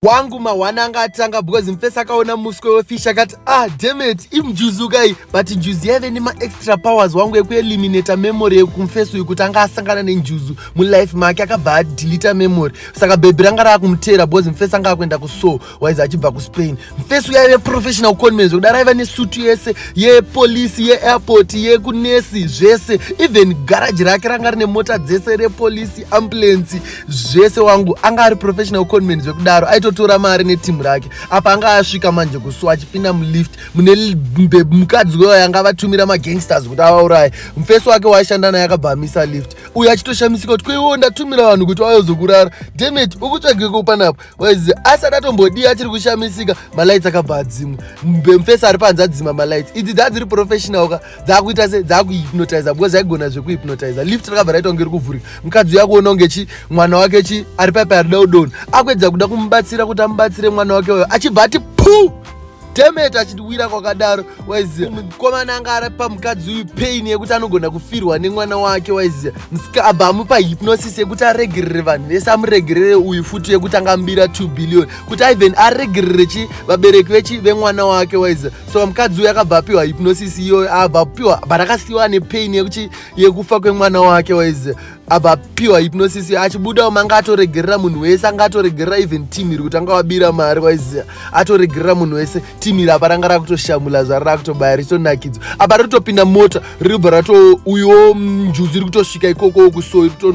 Wangu mahwana anga atanga because mufesi akaona muswe wefish akati, "Ah, dammit, injuzu kai." But njuzu yaive nemaextra powers, wangu, ekueliminata memory yekumufesi uyu kuti anga asangana nenjuzu mulife make. Akabva adeleta memory, saka bhebhi ranga raakumutera because mufesi anga akuenda kuso waizi achibva kuSpain. Mufesi uyu aive professional conman zvekudaro, aiva nesutu yese yepolisi, yeairport, yekunesi, zvese. Even garaji rake ranga rine mota dzese, repolisi, ambulance, zvese. Wangu, anga ari professional conman zvekudaro, aitotora mari netimu rake. Apa anga asvika manje kuso, achipinda mulift mune mukadzi weyo anga vatumira magangsters kuti avauraye. Mufesi wake waishanda naye akabva amisa lift uyo achitoshamisika kuti, "Kweiwo ndatumira vanhu kuti vayozokurara, dammit, ukutsvageko panapa?" Waizi asati atombodii, achiri kushamisika, malights akabva adzimwa. Mufesi ari panze adzima malights. Idzi dzadziri professional ka, dzakuita se dzakuhypnotiza because aigona zvekuhypnotiza. Lift rakabva raita kunge ri kuvhurika. Mukadzi uyo akuona kunge chi mwana wake chi ari paipa arida kudonha, akuedza kuda kumubatsira kuti amubatsire mwana wake uyo, achibva ati pu, dammit, achiwira kwakadaro. Waiziva, mukomana anga arapa mukadzi uyu pain yekuti anogona kufirwa nemwana wake. Waiziva, abva amupa hypnosis yekuti aregerere vanhu vese, amuregerere uyu futi yekuti angambira 2 billion, kuti even aregerere chi vabereki vechi vemwana wake. Waiziva, so mukadzi uyu akabva apiwa hypnosis iyoyo, abva apiwa, but akasiyiwa nepain yekuchi yekufa kwemwana wake. Waiziva, abva apiwa hypnosis, achibudawo manga atoregerera munhu wese, anga atoregerera even team iri kuti anga wabira mari. Waiziva, atoregerera munhu wese. Team iri apa ranga rakutoshamula zvaro, rakutobaya, richitonakidzwa. Apa ritopinda mota, riribva rato uyuwo njuzu iri kutosvika ikoko kusoi ritono.